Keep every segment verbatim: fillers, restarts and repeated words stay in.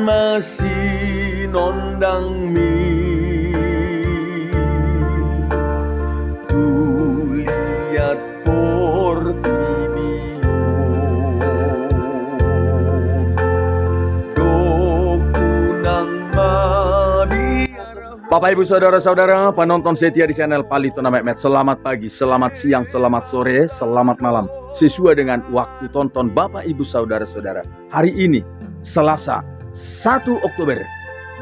Masinondangmi tu liat portibi on, dohot unang mabiar. Bapak, Ibu, saudara-saudara, penonton setia di channel Palito na Metmet, selamat pagi, selamat siang, selamat sore, selamat malam, sesuai dengan waktu tonton Bapak, Ibu, saudara-saudara. Hari ini, Selasa, satu Oktober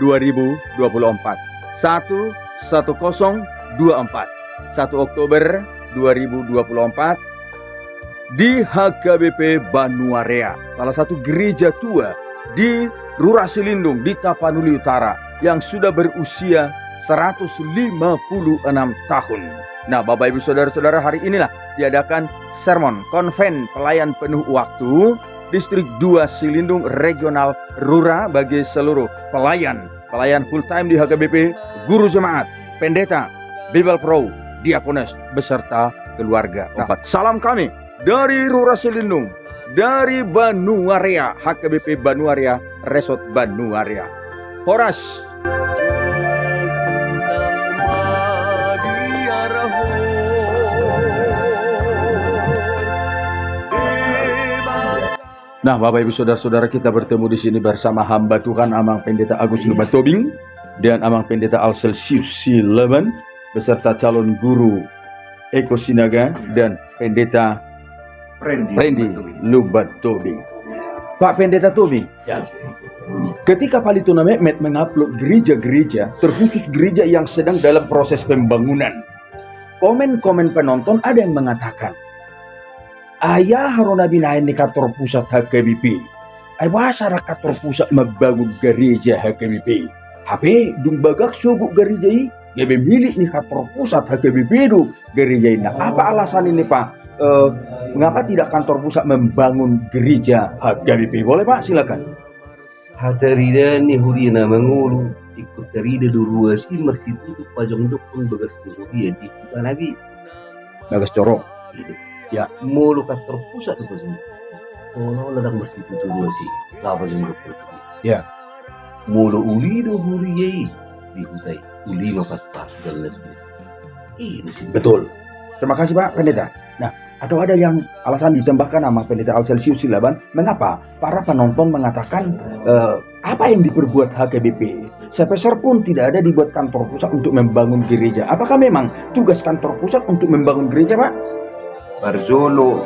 dua ribu dua puluh empat. Satu, satu kosong dua empat. Satu Oktober dua ribu dua puluh empat, di H K B P Banuarea, salah satu gereja tua di Rura Silindung di Tapanuli Utara, yang sudah berusia seratus lima puluh enam tahun. Nah, Bapak, Ibu, saudara-saudara, hari inilah diadakan sermon konven pelayan penuh waktu Distrik dua Silindung Regional Rura bagi seluruh pelayan, pelayan full time di H K B P, guru jemaat, pendeta, Bibelvrouw, diakones, beserta keluarga. Nah, salam kami dari Rura Silindung, dari Banuarea, H K B P Banuarea, Resort Banuarea. Horas. Nah, Bapak, Ibu, saudara-saudara, kita bertemu di sini bersama hamba Tuhan, Amang Pendeta Agus Lubantobing, dan Amang Pendeta Alselsius Silaban, beserta calon guru Eko Sinaga dan Pendeta Randy Randy Lubantobing. Lubantobing. Pak Pendeta Tobing, ya. Ketika Palito na Metmet mengupload gereja-gereja, terkhusus gereja yang sedang dalam proses pembangunan, komen-komen penonton ada yang mengatakan, "Ai aha do na binahen ni kantor pusat H K B P? Ai boasa ndang kantor pusat mambangun gereja H K B P? Hape dung bagak sogot gereja i, gabe milik ni kantor pusat H K B P do gereja i. Nah, apa alasan ini, Pak? Eh, mengapa tidak kantor pusat membangun gereja H K B P?" Boleh, Pak, silakan. Hataridaan ni huria na mangolu, ingkon tarida do ruas i marsitutu pajongjongkon bagas ni huria di huta nami. Bagas joro. Ya. Molo kantor pusat do pajongjongkon, seolah-olah ndang marsitutu ruas i, laho pajongjongkon. Ya. Molo uli do huria i di huta i, uli ma pasupasu dan lain sebagainya. Ini sih. Betul. Terima kasih, Pak Pendeta. Nah, atau ada yang alasan ditambahkan, Amang Pendeta Alselsius Silaban, mengapa para penonton mengatakan, eh, apa yang diperbuat H K B P? Sepeser pun tidak ada dibuat kantor pusat untuk membangun gereja. Apakah memang tugas kantor pusat untuk membangun gereja, Pak? Parjolo,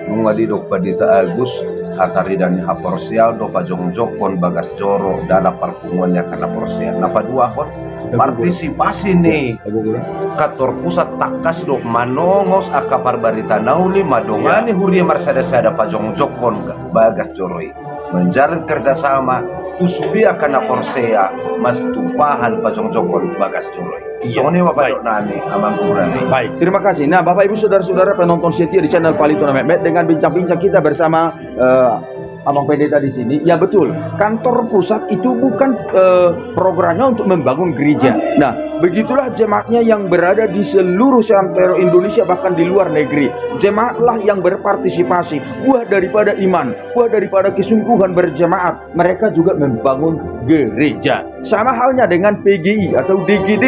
nunga didok Pandita Agus, hataridaan ni haporseaon do pajongjongkon bagas joro dalam parpunguan ni angka na porsea. Na paduahon, partisipasi ni kantor pusat tangkas do manongos angka parbarita na uli, madongani huria marsada-sada pajongjongkon bagas joro i. Menjalin kerjasama tu sude angka na porsea, marsitumpahan pajongjongkon bagas joro i. Iya. Songon i ma, baik, padok nami, Amang Guru nami. Baik, terima kasih. Nah, Bapak, Ibu, saudara-saudara penonton setia di channel Palito na Metmet, dengan bincang-bincang kita bersama, eh, Amang Pendeta di sini. Ya, betul. Kantor pusat itu bukan, eh, programnya untuk membangun gereja. Nah, begitulah jemaatnya yang berada di seluruh seantero Indonesia, bahkan di luar negeri. Jemaatlah yang berpartisipasi. Buah daripada iman, buah daripada kesungguhan berjemaat, mereka juga membangun gereja. Sama halnya dengan P G I atau D G D.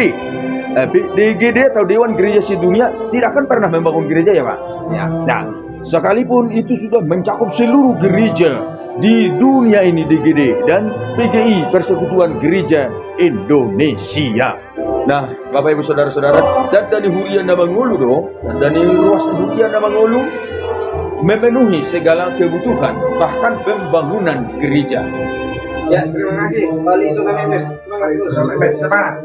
Eh, P-, D G D atau Dewan Gereja Sedunia tidak akan pernah membangun gereja, ya, Pak? Ya. Nah, sekalipun itu sudah mencakup seluruh gereja di dunia ini, D G D dan P G I, Persekutuan Gereja Indonesia. Nah, Bapak, Ibu, saudara-saudara, tanda ni huria na mangolu do, tanda ni ruas huria na mangolu, memenuhi segala kebutuhan, bahkan pembangunan gereja. Ya, terima kasih. Kembali itu kami, Mas. Semangat terus. Semangat.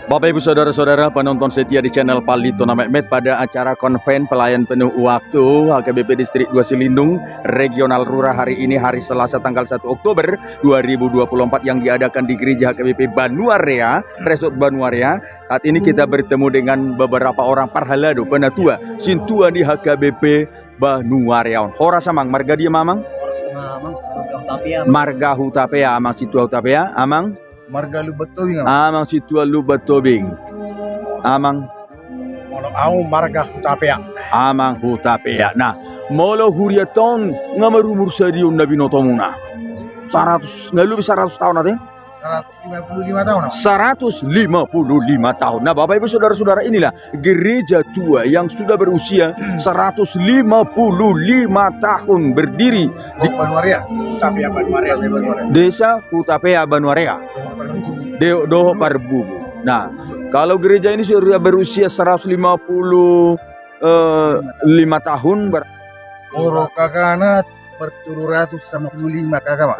Bapak, Ibu, saudara-saudara penonton setia di channel Palito na Metmet, pada acara konven pelayan penuh waktu H K B P Distrik dua Silindung, Regional Rura, hari ini, hari Selasa, tanggal satu Oktober dua ribu dua puluh empat, yang diadakan di Gereja H K B P Banuarea, Resort Banuarea. Saat ini kita bertemu dengan beberapa orang parhalado, penatua, sintua di H K B P Banuarea on. Horas, Amang, marga dia ma, Amang? Horas, Amang. Marga Hutapea. Marga Hutapea, Amang? Marga Lubantobing, Amang. Amang sintua Lubantobing. Amang? Au marga Hutapea. Amang Hutapea. Nah, molo hurianta on nga marumur sadia on na binotomuna? Saratus, nga lobi saratus taon ate? Saratus lima puluh lima taon. Saratus lima puluh lima taon. Nah, Bapak Ibu Saudara-saudara, inilah gereja tua yang sudah berusia seratus lima puluh lima tahun berdiri di Banuarea. Hutapea Banuarea. Desa Hutapea Banuarea. Dohot Parbubu. Nah, kalau gereja ini sudah berusia seratus lima puluh, eh, lima tahun, ber- Molo K K-na bertolu ratus lima puluh lima K K, Pak.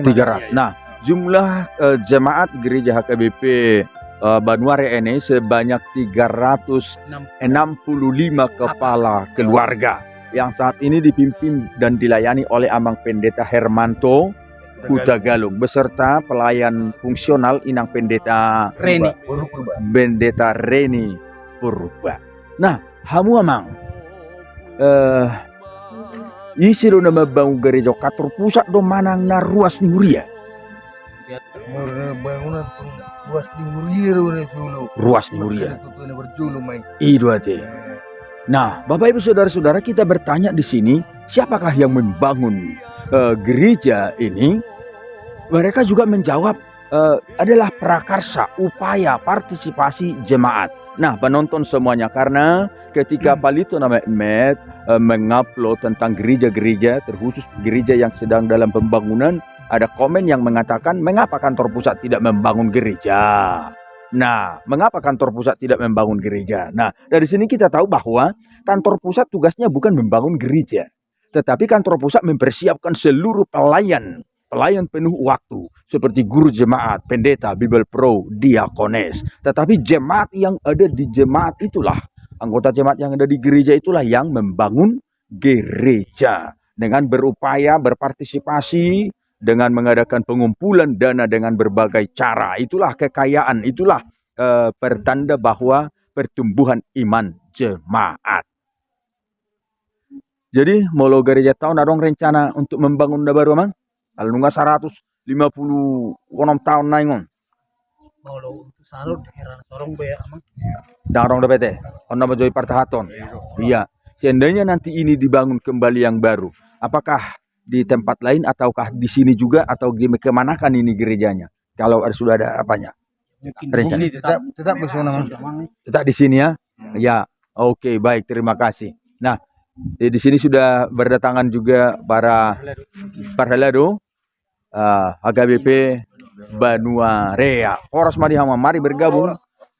Tiga ratus. Nah, jumlah, eh, jemaat gereja H K B P, eh, Banuarea ini sebanyak tiga ratus enam puluh lima kepala keluarga yang saat ini dipimpin dan dilayani oleh Amang Pendeta Hermanto Hutagalung beserta pelayan fungsional Inang Pendeta Reni. Pendeta Reni Purba. Nah, hamu amang, eh, ise do na mambangun gereja on? Kantor pusat do manang na ruas ni huria? Molo na bangunan ruas ni huria do na jolo. Ruas ni huria. Makana tutu na parjolo ma i. I do ate. Nah, Bapak Ibu Saudara-saudara, kita bertanya di sini, siapakah yang membangun, eh, gereja ini? Mereka juga menjawab, eh, adalah prakarsa, upaya, partisipasi jemaat. Nah, penonton semuanya, karena ketika Palito Nametmet, eh, mengupload tentang gereja-gereja, terkhusus gereja yang sedang dalam pembangunan, ada komen yang mengatakan, "Mengapa kantor pusat tidak membangun gereja?" Nah, mengapa kantor pusat tidak membangun gereja? Nah, dari sini kita tahu bahwa kantor pusat tugasnya bukan membangun gereja, tetapi kantor pusat mempersiapkan seluruh pelayan, pelayan penuh waktu, seperti guru jemaat, pendeta, Bible pro, diakones. Tetapi jemaat yang ada di jemaat itulah, anggota jemaat yang ada di gereja itulah yang membangun gereja dengan berupaya, berpartisipasi, dengan mengadakan pengumpulan dana dengan berbagai cara. Itulah kekayaan, itulah, eh, pertanda bahwa pertumbuhan iman jemaat. Jadi, molo gereja on adong rencana untuk membangun na baru, Amang? Ala nunga saratus lima puluh onom taon naeng on. Molo untuk salon, hera sorong be, Amang. Ndang adong dope ate. On nama joi partahaton. Iya. Seandainya nanti ini dibangun kembali yang baru, apakah di tempat lain ataukah di sini juga atau di kemanakan ini gerejanya? Kalau ada, sudah ada apanya? Mungkin di sini tetap, tetap di sana, Mang. Tetap di sini ya? Hmm. Ya, oke, baik, terima kasih. Nah, di, di sini sudah berdatangan juga para parhalado, eh, H K B P Banuarea. Horas ma di hamu, mari bergabung.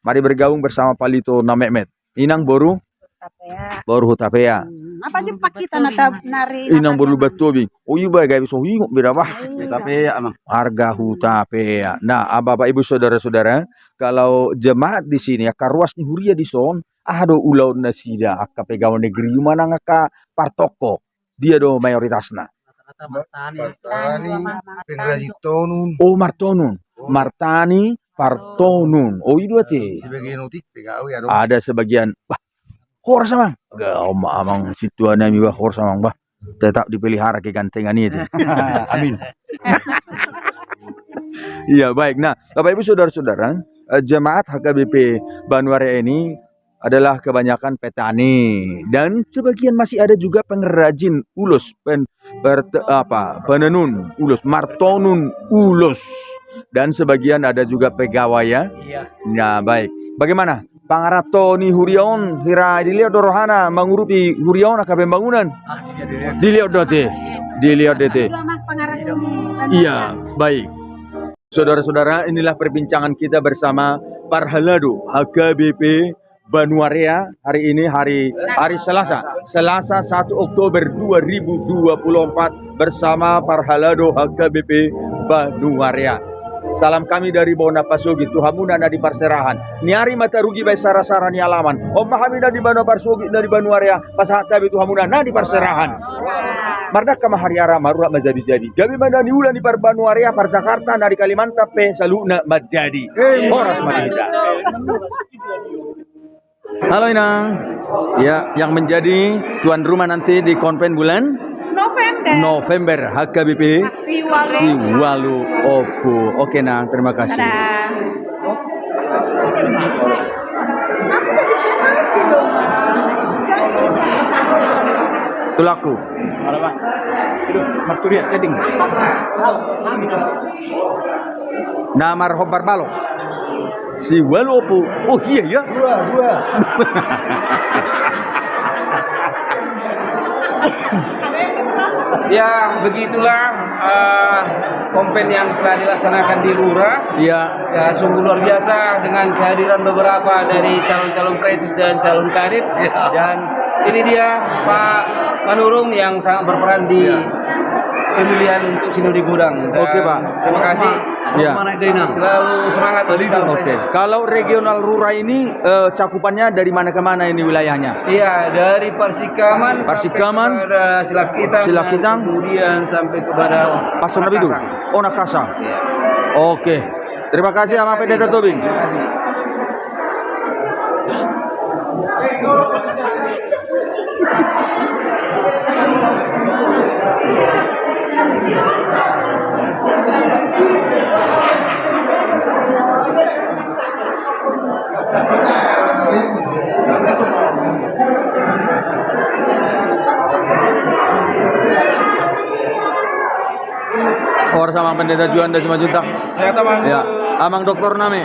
Mari bergabung bersama Palito Nametmet. Inang boru? Hutapea. Boru Hutapea. Hmm, apa jumpa kita nata nari Inang boru Lumban Tobing. Oh iya, bah, gabe so hingot beda, bah. Iya. Hutapea, Amang. Marga Hutapea. Nah, ah, Bapak Ibu Saudara-saudara, kalau jemaat di sini, angka ruas ni huria di son, aha do ulaon nasida, angka pegawai negeri manang angka partongko? Dia do mayoritasna. Rata-rata martani. Martani, pengrajin tonun. Oh, martonun. Oh. Martani, partonun. Oh, i do ate. Sebagian otik pegawai adong. Ada sebagian. Bah, horas, Amang. Ga, om, Amang, situan nami, bah, horas, Amang, bah. Tetap dipelihara kegantengan i ate. Amin. Iya, baik. Nah, Bapak Ibu Saudara-saudara, eh, jemaat H K B P Banuarea ini adalah kebanyakan petani dan sebagian masih ada juga pengrajin ulos, pen-, perte-, apa, penenun ulos, martonun ulos, dan sebagian ada juga pegawai ya. Iya. Ya, baik. Bagaimana? Pangaranto ni huria on, hira dilehon do rohana mangurupi huria on angka pembangunan? Ah, dilehon, dilehon. Dilehon do ate. Dilehon do ate. Iya, baik. Saudara-saudara, inilah perbincangan kita bersama parhalado H K B P Banuarea hari ini, hari, hari Selasa, Selasa satu Oktober dua ribu dua puluh empat bersama parhalado H K B P Banuarea. Salam kami dari Bona Pasogit, tu hamuna na di parserahan. Ni ari ma tarugi baen sara-sara ni alaman. On ma hami na di Bona Pasogit, na di Banuarea, pasahat hami tu hamuna na di parserahan. Mardangka ma hariara, marurat ma jabi-jabi. Gabe ma na niula ni parbanuarea, parjakarta, na di Kalimantan pe saluhutna manjadi. Horas ma di hita. Halo Inang. Ya, yang menjadi tuan rumah nanti di konven bulan November. November, H K B P Siwalu. Siwalu Opo. Oke, Nang, terima kasih. Dadah. Tulangku. Marturiat setting. Na marhombar balok. Si walu opu. Oh iya ya. Dua, dua. Ya, begitulah eh, kompen yang telah dilaksanakan di Lura. Iya. Ya, sungguh luar biasa dengan kehadiran beberapa dari calon-calon preses dan calon kadep. Iya. Dan ini dia Pak Manurung yang sangat berperan di pemilihan untuk Sinode Godang. Dan oke, Pak. Terima kasih. Iya. Selalu semangat. Oke. Kalau regional Lura ini eh, cakupannya dari mana ke mana ini wilayahnya? Iya, dari Parsikaman sampai kepada Silakitang, Silakitang, dan kemudian sampai kepada Pastor Nabi Dulu. Nakasang. Oh, Nakasang. Iya. Oke. Terima kasih, Amang Pendeta Tobing. Terima kasih. Horas Amang Pendeta Juanda Simanjuntak. Sehat, Amang. Ya, Amang Doktor nami.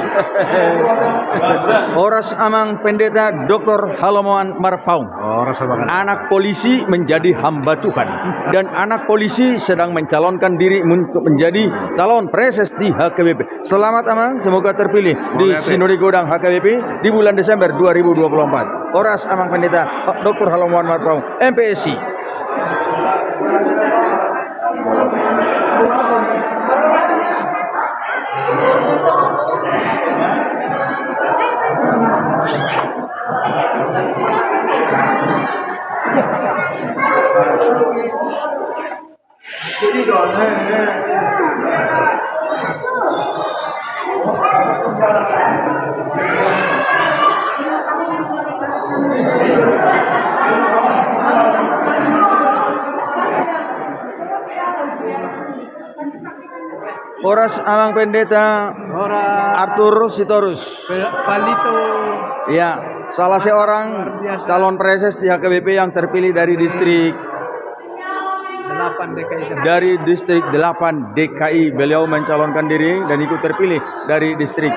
Horas Amang Pendeta Doktor Halomoan Marpaung. Horas, Amang. Anak polisi menjadi hamba Tuhan. Dan anak polisi sedang mencalonkan diri untuk menjadi calon preses di H K B P. Selamat, Amang, semoga terpilih di Sinode Godang H K B P di bulan Desember dua ribu dua puluh empat. Horas Amang Pendeta Doktor Halomoan Marpaung, M P S I. Horas Amang Pendeta. Horas. Arthur Sitorus. Pe-, Palito. Ya, salah seorang calon preses di H K B P yang terpilih dari distrik delapan D K I. Dari distrik delapan D K I, beliau mencalonkan diri dan ikut terpilih dari distrik